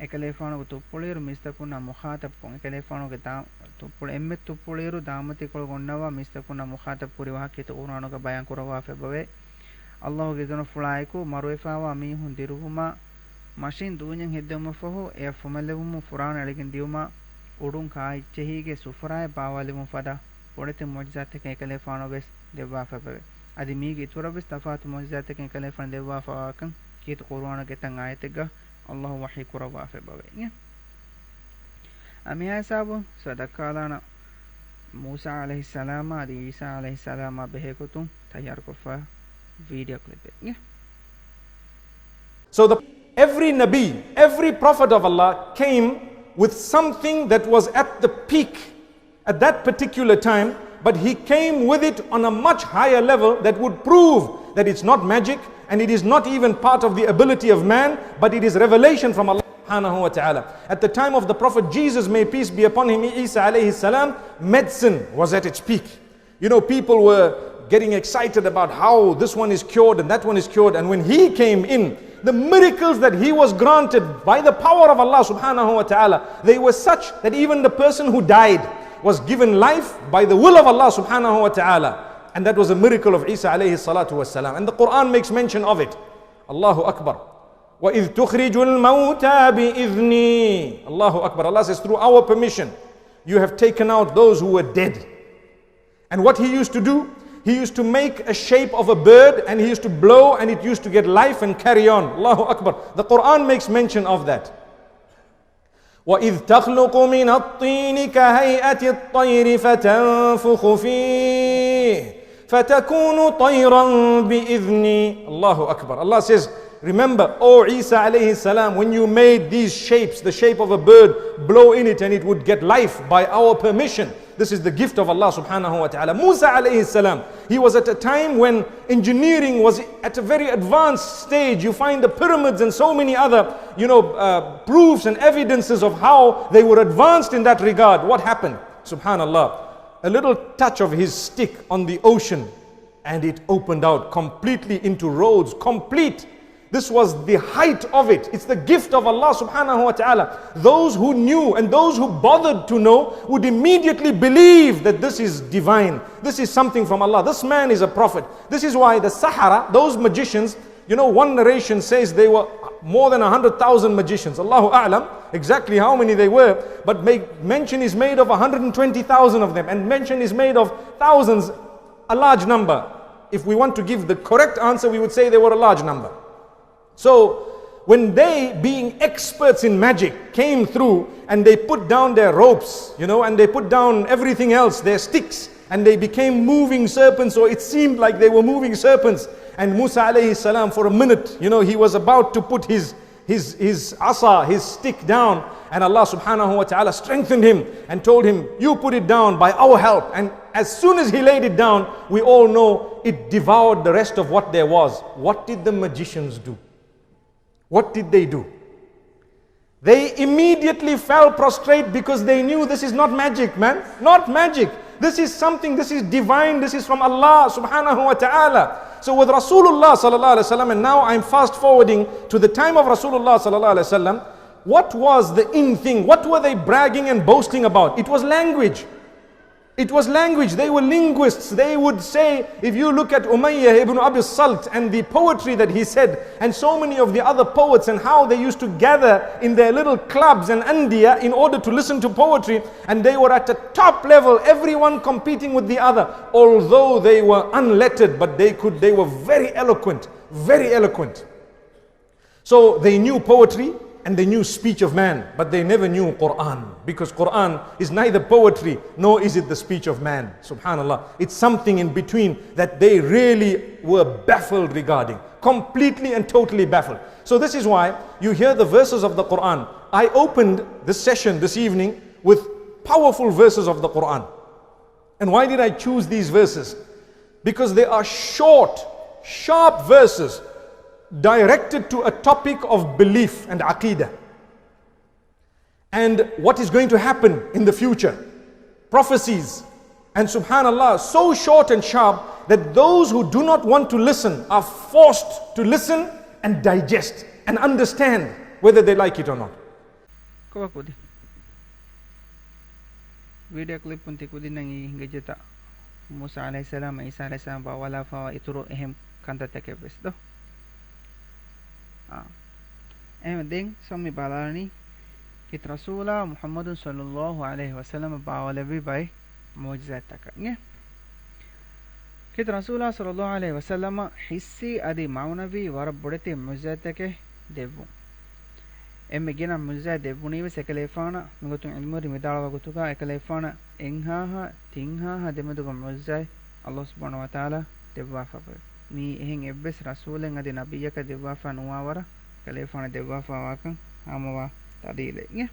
އެކަލޭފާނުގެ ތުއްޕުޅިއިރު މީސްތަކުންނާ މުޚާޠަބުކޮށް، އެކަލޭފާނުގެ ދާ-، ތުއްޕުޅި، އެންމެ ތުއްޕުޅިއިރު ދާމަތިކޮޅު ގޮންނަވާ މީސްތަކުންނާ މުޚާޠަބު ކުރި ވާހަކަ ކީރިތި ޤުރުއާނުގަ ބަޔާން ކުރައްވާފައި އެބަވޭ. ﷲގެ އިޒުނަފުޅާއެކު މަރުވެފައިވާ މީހުން ދިރުވުމާ، މަށިން ދޫންޏެއް ހެއްދެވުމަށްފަހު އެއަށް ފުމެލެވުމުން ފުރާނަ އެޅިގެން ދިއުމާ، އުޑުން ކާއެއްޗެހީގެ ސުފުރާއެއް ބާވާލެވުމަށް ފަދަ ބޮޑެތި މުޢުޖިޒާތަކެއް އެކަލޭފާނަށް ވެސް ދެއްވާފައި އެބަވޭ. އަދި މީގެ އިތުރަށް ވެސް ތަފާތު މުޢުޖިޒާތަކެއް އެކަލޭފާނަށް ދެއްވާފައިވާކަން ކީރިތި ޤުރުއާނުގެ އެތައް އާޔަތެއްގަ ﷲ ވަޙީ ކުރައްވާފައި އެބަވޭ. އެ މިހާ ހިސާބުން ސަ ދައްކާލާނަ މޫސާ ޢަލައިހިއްސަލާމާ އަދި ޢީސާ ޢަލައިހިއްސަލާމާ ބެހޭ ގޮތުން ތައްޔާރުކޮށްފަ ވީޑިއޯ ކްލިޕެއް. So the, every Nabi, every prophet of Allah came with something that was at the peak at that particular time, but he came with it on a much higher level that would prove that it's not magic and it is not even part of the ability of man, but it is revelation from Allah subhanahu wa ta'ala. At the time of the Prophet Jesus, may peace be upon him, Isa alayhi salam, medicine was at its peak. You know, people were getting excited about how this one is cured and that one is cured. And when he came in, the miracles that he was granted by the power of Allah subhanahu wa ta'ala, they were such that even the person who died was given life by the will of Allah subhanahu wa ta'ala. And that was a miracle of Isa alayhi salatu wasalam. And the Quran makes mention of it. Allahu Akbar. وَإِذْ تُخْرِجُ الْمَوْتَى بِإِذْنِي. Allahu Akbar. Allah says, "Through our permission, you have taken out those who were dead." And what he used to do, he used to make a shape of a bird and he used to blow and it used to get life and carry on. Allahu Akbar. The Quran makes mention of that. وَإِذْ تَخْلُقُ مِنَ الطِّينِ كَهَيْئَةِ الطَّيْرِ فَتَنفُخُ فِيهِ فَتَكُونُ طَيْرًا بِإِذْنِي. Allahu Akbar. Allah says, "Remember, O Isa alayhi salam, when you made these shapes, the shape of a bird, blow in it and it would get life by our permission." This is the gift of Allah subhanahu wa ta'ala. Musa alayhi salam, he was at a time when engineering was at a very advanced stage. You find the pyramids and so many other, you know, uh, proofs and evidences of how they were advanced in that regard. What happened? Subhanallah. A little touch of his stick on the ocean, and it opened out completely into roads, complete This was the height of it. It's the gift of Allah subhanahu wa ta'ala. Those who knew and those who bothered to know would immediately believe that this is divine. This is something from Allah. This man is a prophet. This is why the Sahara, those magicians, you know, one narration says they were more than a hundred thousand magicians. Allahu a'lam exactly how many they were, but make, mention is made of a hundred and twenty thousand of them, and mention is made of thousands, a large number. If we want to give the correct answer, we would say they were a large number. So, when they, being experts in magic, came through and they put down their ropes, you know, and they put down everything else, their sticks, and they became moving serpents, or it seemed like they were moving serpents. And Musa alayhi salam, for a minute, you know, he was about to put his, his, his asa, his stick down, and Allah subhanahu wa ta'ala strengthened him and told him, "You put it down by our help." And as soon as he laid it down, we all know it devoured the rest of what there was. What did the magicians do? What did they do? They immediately fell prostrate because they knew this is not magic, man. Not magic. This is something, this is divine, this is from Allah subhanahu wa ta'ala. So with Rasulullah sallallahu alaihi wasallam, and now I'm fast forwarding to the time of Rasulullah sallallahu alaihi wasallam, what was the in thing? What were they bragging and boasting about? It was language. It was language. They were linguists. They would say, if you look at Umayyah ibn Abi Salt and the poetry that he said, and so many of the other poets, and how they used to gather in their little clubs and andiya in order to listen to poetry, and they were at a top level, everyone competing with the other, although they were unlettered, but they could, they were very eloquent, very eloquent. So they knew poetry and they knew speech of man, but they never knew Quran, because Quran is neither poetry nor is it the speech of man. Subhanallah. It's something in between that they really were baffled regarding, completely and totally baffled. So this is why you hear the verses of the Quran. I opened this session this evening with powerful verses of the Quran. And why did I choose these verses? Because they are short, sharp verses directed to a topic of belief and aqidah. And what is going to happen in the future. Prophecies. And subhanallah, so short and sharp that those who do not want to listen are forced to listen and digest and understand whether they like it or not. ކޮބާ ކުދި؟ ވީޑިއޯ ކްލިޕުން ތި ކުދިންނަށް އިނގިއްޖެތަ؟ މޫސާ ޢަލައިހިއްސަލާމް، ޢީސާ ޢަލައިހިއްސަލާމް ބާވާލާފައިވާ އިތުރު އެހެން ކަންތައްތަކެއް ވެސް ދޯ؟ އާ. އެހެން ދެން ސޯމް މި ބަލާނީ ކީރިތި ރަސޫލާ މުޙައްމަދު ޞައްލައްލާހު ޢަލައިހި ވަސައްލަމަށް ބާވާލެއްވި ބައެއް މުޢުޖިޒާތްތަކަށް. ކީރިތި ރަސޫލާ ޞައްލައްލާހު ޢަލައިހި ވަސައްލަމަށް ޙިއްސީ އަދި މަޢުނަވީ ވަރަށް ބޮޑެތި މުޢުޖިޒާތްތަކެއް ދެއްވުން. އެންމެ ގިނަ މުޢުޖިޒާތް ދެއްވުނީވެސް އެކަލޭފާނަށް. މިގޮތުން ޢިލްމުވެރިން ވިދާޅުވާ ގޮތުގަ އެކަލޭފާނަށް އެއްހާހާ ތިންހާހާ ދެމެދުގަ މުޢުޖިޒާތް ﷲ ސުބްޙާނަހޫ ވަތަޢާލާ ދެއްވާފައިވޭ. މިއީ އެހެން އެއްވެސް ރަސޫލެއް އަދި ނަބިއްޔަކަށް ދެއްވާފަ ނުވާ ވަރަށް އެކަލޭފާނަށް ދެއްވާފައިވާކަން ހާމަވާ ދަލީލެއް. އާ،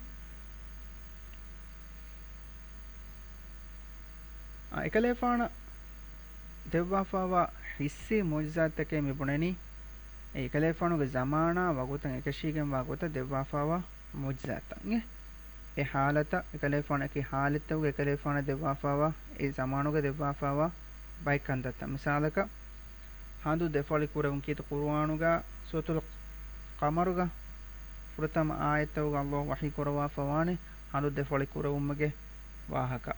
އެކަލޭފާނަށް ދެއްވާފައިވާ ޙިއްސީ މުޢުޖިޒާތްތަކެއް މި ބުނަނީ، އެ އެކަލޭފާނުގެ ޒަމާނާ ވަގުތަށް އެކަށީގެންވާ ގޮތަށް ދެއްވާފައިވާ މުޢުޖިޒާތްތައް. އެ ހާލަތަށް އެކަލޭފާނު އެކި ހާލަތްތަކުގަ އެކަލޭފާނަށް ދެއްވާފައިވާ، އެ ޒަމާނުގަ ދެއްވާފައިވާ ބައެއް ކަންތައްތައް. މިސާލަކަށް، ހަނދު ދެފަޅި ކުރެވުން. ކީރިތި ޤުރުއާނުގަ ސޫރަތުލް ޤަމަރުގަ ފުރަތަމަ އާޔަތްތަކުގަ ﷲ ވަޙީ ކުރައްވާފަވާނެ ހަނދު ދެފަޅި ކުރެވުމުގެ ވާހަކަ.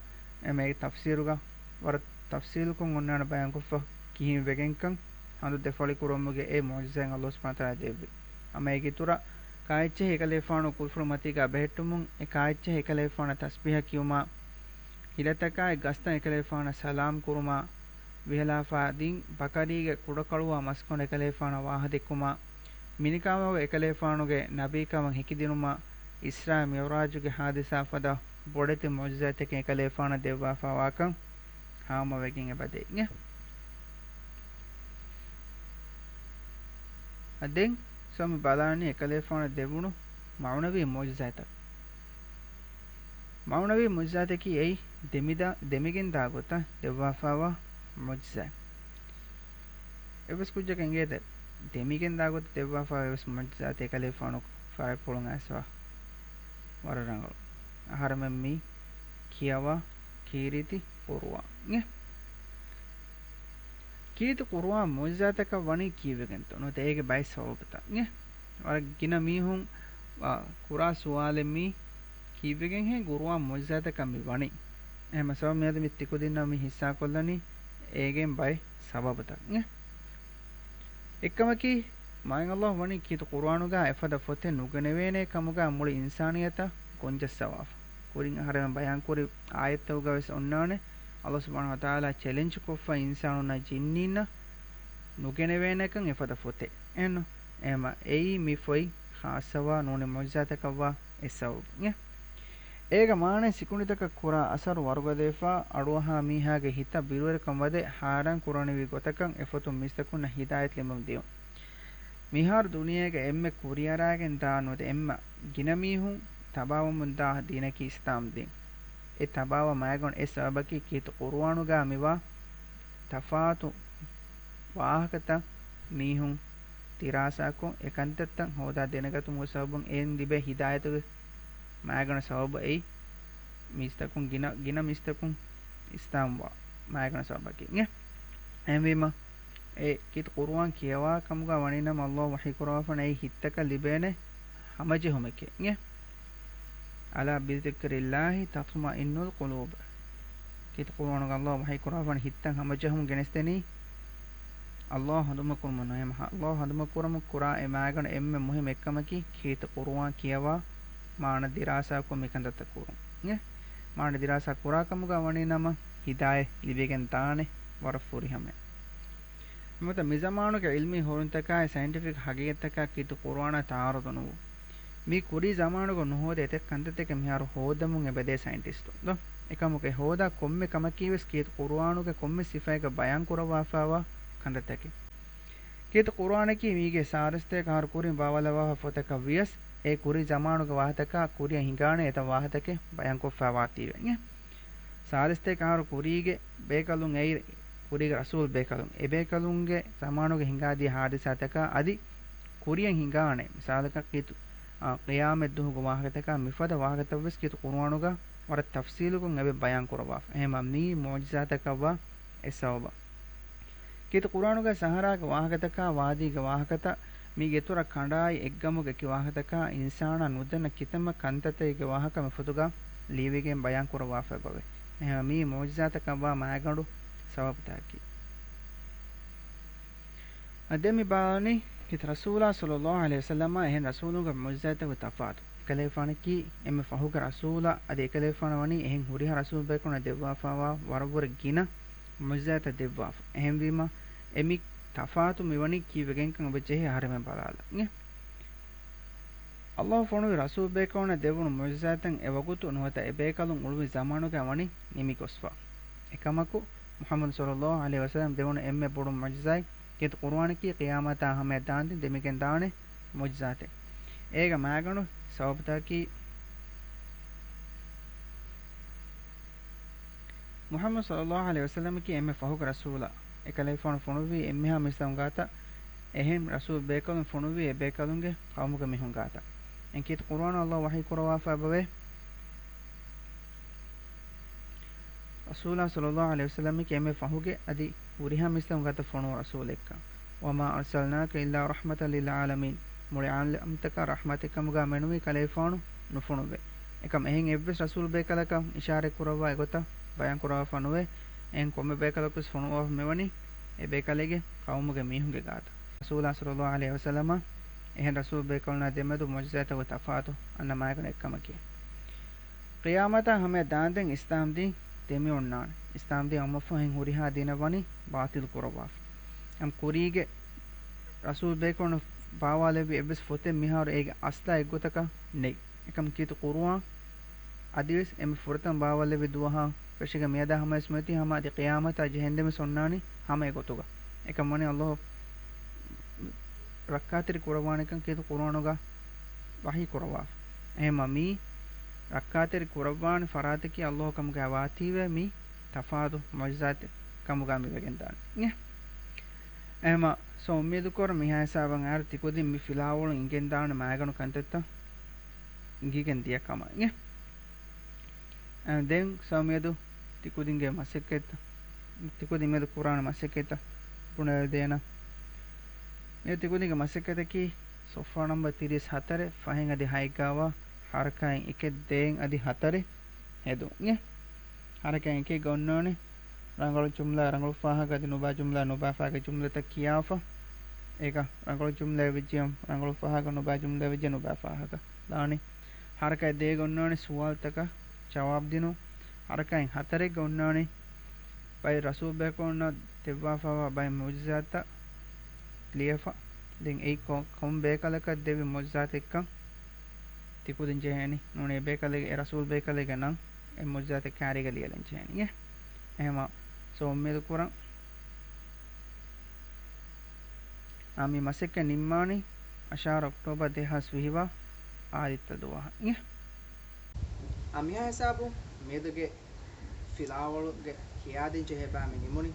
އެމެ ތަފްސީރުގަ ވަރަށް ތަފްސީލުކޮށް އޮންނާނެ ބަޔާންކޮށްފަ ކިހިނެއް ވެގެންކަން. ހަނދު ދެފަޅި ކުރުމުގެ އެ މުޢުޖިޒާތް ﷲ ސުބްޙާނަހޫ ވަތަޢާލާ ދެއްވި. އަމަ އޭގެ އިތުރަށް ކާއެއްޗެހި އެކަލޭފާނު ކުފުރު މަތީގަ ބެހެއްޓުމުން، އެ ކާއެއްޗެހި އެކަލޭފާނަށް ތަސްބީޙަ ކިޔުމާ، ހިލަތަކާއި ގަސްތައް އެކަލޭފާނަށް ސަލާމް ކުރުމާ، ވިހަލާފާ ދިން ބަކަރީގެ ކުޑަކޮޅުވާ މަސްގަނޑު އެކަލޭފާނަށް ވާހަދެއްކުމާ، މިނިކާމުގަ އެކަލޭފާނުގެ ނަބީކަމަށް ހެކިދިނުމާ، އިސްރާ މިޢުރާޖުގެ ހާދިސާ ފަދަ ބޮޑެތި މުޢުޖިޒާތްތަކެއް އެކަލޭފާނަށް ދެއްވާފައިވާކަން ހާމަވެގެން އެބަދޭ. އަދި ދެން ސޯމް މި ބަލާނީ އެކަލޭފާނަށް ދެވުނު މަޢުނަވީ މުޢުޖިޒާތްތައް. މަޢުނަވީ މުޢުޖިޒާތަކީ އެއީ ދެމިދާ، ދެމިގެންދާ ގޮތަށް ދެއްވާފައިވާ މުޢުޖިޒާތް. އެއްވެސް ކުއްޖަކަށް އެނގޭތަ ދެމިގެންދާ ގޮތަށް ދެއްވާފައިވާ އެއްވެސް މުޢުޖިޒާތެއް އެކަލޭފާނު ފަރާތްޕުޅުން އައިސްފަ؟ ވަރަށް ރަނގަޅު. އަހަރެމެން މި ކިޔަވާ ކީރިތި ޤުރުއާން. ކީރިތި ޤުރުއާން މުޢުޖިޒާތަކަށް ވަނީ ކީއްވެގެންތޯ؟ ނުވަތަ އޭގެ ބައެއް ސަބަބުތައް އެ ވަރަށް ގިނަ މީހުން ކުރާ ސުވާލެއް މީ، ކީއްވެގެންހޭ ޤުރުއާން މުޢުޖިޒާތަކަށް މި ވަނީ؟ އެހެންމަ ސަބަބު މިއަދު މި ތިކުދިންނަށް މި ހިއްސާކޮށްލަނީ އޭގެން ބައެއް ސަބަބުތައް އެ. އެއްކަމަކީ، މާތް ﷲ ވަނީ ކީރިތި ޤުރުއާނުގަ އެފަދަ ފޮތެއް ނުގެނެވޭނޭ ކަމުގަ މުޅި އިންސާނިއްޔަތަށް ގޮންޖައްސަވާފަ. ކުރިން އަހަރެމެން ބަޔާންކުރި އާޔަތްތަކުގަ ވެސް އޮންނާނެ، ﷲ ސުބްޙާނަހޫ ވަތަޢާލާ ޗެލެންޖް ކޮށްފަ އިންސާނުންނާ ޖިންނީންނަށް ނުގެނެވޭނެކަން އެފަދަ ފޮތެއް. އެހެންނު؟ އެހެންމަ އެއީ މި ފޮތް ޚާއްޞަވާ ނޫނީ މުޢުޖިޒާތަކަށްވާ އެއް ސަބަބު. އެ އޭގެ މާނަ ސިކުނޑިތަކަށް ކުރާ އަސަރު ވަރުގަދަވެފަ، އަޑުއަހާ މީހާގެ ހިތަށް ބިރުވެރިކަން ވަދެ ހައިރާން ކުރަނިވި ގޮތަކަށް އެފޮތުން މީސްތަކުންނަށް ހިދާޔަތް ލިބުން ދިޔުން. މިހާރު ދުނިޔޭގެ އެންމެ ކުރިއަރާގެން ދާ ނުވަތަ އެންމެ ގިނަ މީހުން ތަބާވަމުން ދާ ދީނަކީ އިސްލާމް ދީން. އެ ތަބާވާ މައިގަނޑު އެއް ސަބަބަކީ ކީރިތި ޤުރުއާނުގަ މިވާ ތަފާތު ވާހަކަތައް މީހުން ދިރާސާކޮށް، އެ ކަންތައްތައް ހޯދާ ދެނެގަތުމުގެ ސަބަބުން އެއިން ލިބޭ ހިދާޔަތުގެ މައިގަނޑު ސަބަބު އެއީ މީސްތަކުން ގިނަ، ގިނަ މީސްތަކުން އިސްލާމްވާ މައިގަނޑު ސަބަބަކީ. އެ، އެހެންވީމަ، އެ ކީރިތި ޤުރުއާން ކިޔަވާ ކަމުގަ ވަނީ ނަމަ ﷲ ވަޙީކުރައްވާފަނަ އެއީ ހިތްތަކަށް ލިބޭނެ ހަމަޖެހުމެކޭ. އެ، ألا بذكر الله تطمئن القلوب. ކީރިތި ޤުރުއާނުގަ ﷲ ވަޙީކުރައްވާފަނަ ހިތްތައް ހަމަޖެހުމުން ގެނެސްދެނީ ﷲ ހަނދުމަކުރުމުން ނޫން. އެހެންމަ ﷲ ހަނދުމަކުރަމުން ކުރާ އެ މައިގަނޑު އެންމެ މުހިއްމު އެއްކަމަކީ ކީރިތި ޤުރުއާން ކިޔަވާ، މާނަ ދިރާސާކޮށް މިކަންތައްތައް ކުރުން. އެ މާނަ ދިރާސާ ކުރާ ކަމުގަ ވަނީ ނަމަ ހިދާޔަތް ލިބިގެން ދާނެ ވަރަށް ފުރިހަމައެއް. ނުވަތަ މިޒަމާނުގެ ޢިލްމީ ހުރުންތަކާއި ސައިންޓިފިކް ހަގީގަތްތަކާ ކީރިތި ޤުރުއާނާ ތަޢާރުޟު ނުވުން. މީ ކުރީ ޒަމާނުގަ ނުހޯދޭ އެތައް ކަންތައްތަކެއް މިހާރު ހޯދަމުން އެބަދޭ ސައިންޓިސްޓުން ދޯ. އެކަމުގެ ހޯދާ ކޮންމެ ކަމަކީވެސް ކީރިތި ޤުރުއާނުގެ ކޮންމެ ސިފައެއްގަ ބަޔާން ކުރައްވާފައިވާ ކަންތައްތަކެއް. ކީރިތި ޤުރުއާނަކީ މީގެ ސާޅީސްތޭކަ އަހަރު ކުރިން ބާވާލައްވާފަ ފޮތަކަށް ވިޔަސް، އެ ކުރީ ޒަމާނުގެ ވާހަކަތަކާ ކުރިއަށް ހިނގާނެ އެތައް ވާހަކަތަކެއް ބަޔާންކޮށްފައިވާތީވެ. ސާޅީސްތޭކަ އަހަރު ކުރީގެ ބޭކަލުން އެއީ ކުރީގެ ރަސޫލް ބޭކަލުން. އެ ބޭކަލުންގެ ޒަމާނުގަ ހިނގާދިޔަ ހާދިސާތަކާ އަދި ކުރިއަށް ހިނގާނެ، މިސާލަކަށް ކީރިތި، އާ، ޤިޔާމަތްދުވަހުގެ ވާހަކަތަކާ މިފަދަ ވާހަކަތައްވެސް ކީރިތި ޤުރުއާނުގަ ވަރަށް ތަފްސީލުކޮށް އެބަ ބަޔާން ކުރައްވާފަ. އެހެންމަ މީ މުޢުޖިޒާތަކަށްވާ އެއް ސަބަބަށް. ކީރިތި ޤުރުއާނުގަ ސަހަރާގެ ވާހަކަތަކާ، ވާދީގެ ވާހަކަތައް، މީގެ އިތުރަށް ކަނޑާއި އެއްގަމުގެ އެކި ވާހަކަތަކާ، އިންސާނާ ނުދަންނަ ކިތަންމެ ކަންތައްތަކެއްގެ ވާހަކަ މި ފޮތުގަ ލިޔެވިގެން ބަޔާން ކުރައްވާފަ އެބަވޭ. އެހެންވެ، މީ މުޢުޖިޒާތަކަށްވާ މައިގަނޑު ސަބަބުތަކަކީ. އަދި މި ބާލަނީ ކީރިތި ރަސޫލާ ޞައްލައްލާހު ޢަލައިހި ވަސައްލަމާ އެހެން ރަސޫލުންގެ މުޢުޖިޒާތްތަކުގެ ތަފާތު. އެކަލޭގެފާނަކީ އެންމެ ފަހުގެ ރަސޫލާ އަދި އެކަލޭގެފާނަށް ވަނީ އެހެން ހުރިހާ ރަސޫލް ބޭކަލުންނަށް ދެއްވާފައިވާ ވަރަށްވުރެ ގިނަ މުޢުޖިޒާތްތައް ދެއްވާފަ. އެހެންވީމަ، އެ މި ތަފާތު މިވަނީ ކީއްވެގެންކަން އެބަ ޖެހޭ އަހަރެމެން ބަލާލަން. އެ ﷲ ފޮނުވި ރަސޫލް ބޭކަލުންނަށް ދެވުނު މުޢުޖިޒާތްތައް އެވަގުތު ނުވަތަ އެބޭކަލުން އުޅުއްވި ޒަމާނުގަ ވަނީ ނިމިގޮސްފަ. އެކަމަކު، މުޙައްމަދު ޞައްލައްލާހު ޢަލައިހި ވަސައްލަމަ ދެވުނު އެންމެ ބޮޑު މުޢުޖިޒާތް ކީރިތި ޤުރުއާނަކީ ޤިޔާމަތާ ހަމަޔަށް ދާންދެން ދެމިގެން ދާނެ މުޢުޖިޒާތެއް. އޭގެ މައިގަނޑު ސަބަބުތަކަކީ، މުޙައްމަދު ޞައްލައްލާހު ޢަލައިހި ވަސައްލަމަކީ އެންމެ ފަހުގެ ރަސޫލާ. އެކަލޭގެފާނު ފޮނުއްވީ އެންމެހާ މީސްތަކުން ގާތަށް، އެހެން ރަސޫލް ބޭކަލުން ފޮނުއްވީ އެބޭކަލުންގެ ޤައުމުގެ މީހުން ގާތަށް. އެން ކީރިތި ޤުރުއާނު ﷲ ވަޙީ ކުރައްވާފަ އެބަވޭ. ރަސޫލާ ޞައްލައްލާހު ޢަލައިހި ވަސައްލަމަކީ އެންމެ ފަހުގެ އަދި ހުރިހާ މީސްތަކުން ގާތަށް ފޮނުވާ ރަސޫލެއްކަން. وما أرسلناك إلا رحمة للعالمين. މުޅި ޢާލަމްތަކަށް ރަޙްމަތެއްކަމުގަ މެނުވީ ކަލޭފާނު ނުފޮނުވޭ. އެކަމް އެހެން އެއްވެސް ރަސޫލް ބޭކަލަކަށް އިޝާރަތް ކުރައްވާ އެގޮތަށް ބަޔާން ކުރައްވާފަ ނުވޭ. އެހެން ކޮންމެ ބޭކަލަކުވެސް ފޮނުވާފަ މިވަނީ އެ ބޭކަލެއްގެ ޤައުމުގެ މީހުންގެ ގާތަށް. ރަސޫލާ ޞައްލައްލާހު ޢަލައިހި ވަސައްލަމަ އެހެން ރަސޫލް ބޭކަލުންނާ ދެމެދު މުޢުޖިޒާތްތަކުގެ ތަފާތު އަންނަ މައިގަނޑު އެއްކަމަކީ. ޤިޔާމަތާ ހަމަޔަށް ދާންދެން އިސްލާމްދީން ދެމިއޮންނާނެ. އިސްލާމްދީން އައުމަށްފަހު އެހެން ހުރިހާ ދީނެއް ވަނީ ބާޠިލް ކުރައްވާފަ. އެހެން ކުރީގެ ރަސޫލް ބޭކަލުންނަށް ބާވާލެއްވި އެއްވެސް ފޮތެއް މިހާރު އޭގެ އަސްލާ އެއްގޮތަކަށް ނެތް. އެކަމް ކީރިތި ޤުރުއާން އަދިވެސް އެންމެ ފުރަތަމަ ބާވާލެއްވި ދުވަހާ ފެށިގެން މިއަދާ ހަމަޔަސް މިއޮތީ ހަމަ އަދި ޤިޔާމަތާ ޖެހެންދެންވެސް އޮންނާނީ ހަމަ އެގޮތުގަ. އެކަމް ވަނީ ﷲ ރައްކާތެރި ކުރައްވާނެކަން ކީރިތި ޤުރުއާނުގަ ވަޙީ ކުރައްވާފަ. އެހެންމަ މީ ރައްކާތެރި ކުރައްވާނެ ފަރާތަކީ ﷲ ކަމުގަ ވާތީވެ މީ ތަފާތު މުޢުޖިޒާތެއް ކަމުގަ މިވެގެންދާނެ. އެ އެހެންމަ ސޯ އުއްމީދުކުރަން މިހާ ހިސާބަށް އައިރު ތިކުދިން މި ފިލާވަޅު އިނގެންދާނެ މައިގަނޑު ކަންތައްތައް އިނގިގެން ދިޔަ ކަމަށް. އެ އެ ދެން ސޯ މިއަދު ތިކުދިންގެ މަސައްކަތްތައް، ތިކުދިން މިއަދު ކުރާނެ މަސައްކަތްތައް ބުނެދޭނަ. މި ތިކުދިންގެ މަސައްކަތަކީ ސޮފްޓްވެއާ ނަމްބަރު ތިރީސް ހަތަރެއް، ފަހެއް އަދި ހައެއްގާވާ ހަރަކާތް އެކެއް ދޭއް އަދި ހަތަރެއް ހެދުން. އެ ހަރަކާތް އެކެއްގަ އޮންނާނެ ރަނގަޅު ޖުމްލަ ރަނގަޅު ފާހަގަ އަދި ނުބާ ޖުމްލަ ނުބާ ފާހަގަ ޖުމްލަތައް ކިޔާފަ، އޭގަ ރަނގަޅު ޖުމްލައެއް ވެއްޖިއްޔާ ރަނގަޅު ފާހަގަ ނުބާ ޖުމްލައެއް ވެއްޖެ ނުބާ ފާހަގަ ދާނެ. ހަރަކާތް ދޭގަ އޮންނާނެ ސުވާލުތަކަށް ޖަވާބު ދިނުން. ހަރަކާތް ހަތަރެއްގަ އޮންނާނެ ބައެއް ރަސޫލް ބޭކަލުންނަށް ދެއްވާފައިވާ ބައެއް މުޢުޖިޒާތްތައް ލިޔެފަ. ދެން އެއީ ކޮ-، ކޮން ބޭކަލަކަށް ދެއްވި މުޢުޖިޒާތެއްކަން ތިކުދިން ޖެހޭނީ. ނޫނީ އެ ބޭކަލެއްގެ، އެ ރަސޫލް ބޭކަލެއްގެ ނަން އެ މުޢުޖިޒާތެއް ކާރީގަ ލިޔެލަން ޖެހޭނީ. އެ އެހެމަ ސޯ އުއްމީދު ކުރަން. އާ، މި މަސައްކަތް ނިންމާނީ އަށާރަ އޮކްޓޯބަރު ދެހާސް ވިހި ވާ އާދިއްތަ ދުވަހަށް. އެ އާ، މިހާ ހިސާބު މިއަދުގެ ފިލާވަޅުގެ ކިޔާދޭން ޖެހޭ ބައި މި ނިމުނީ.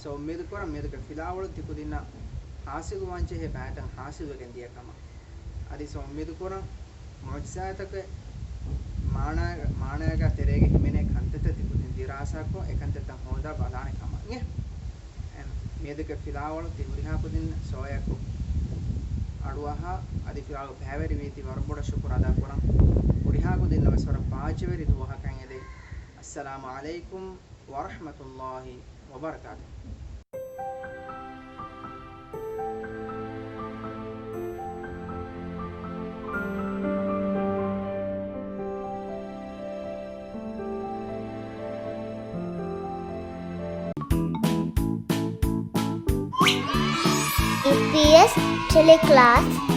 ސޯ އުއްމީދު ކުރަން މިއަދުގެ ފިލާވަޅު ތިކުދިންނަށް ހާސިލުވާން ޖެހޭ ބައިތައް ހާސިލުވެގެން ދިޔަ ކަމަށް. އަދި ސޯ އުއްމީދު ކުރަން މުޢުޖިޒާތަކެއް މާނާ-، މާނާގެ ތެރޭގަ ހިމެނޭ ކަންތައްތައް ތިކުދިން ދިރާސާކޮށް، އެ ކަންތައްތައް ހޯދާ ބަލާނެ ކަމަށް. އެ މިއަދުގެ ފިލާވަޅު ތި ހުރިހާ ކުދިން ސޯޔަކު އަޑުއަހާ، އަދި ފިލާވަޅު ބައިވެރިވީތީ ވަރަށް ބޮޑަށް ޝުކުރު އަދާ ކުރަން. ހުރިހާ ކުދިންނަށް ވެސް ވަރަށް ބާއްޖަވެރި ދުވަހަކަށް އެދެން. އައްސަލާމު ޢަލައިކުމް ވަރަޙްމަތުﷲ ވަބަރަކާތުހު. އީޕީއެސް ޓެލެކްލާސް.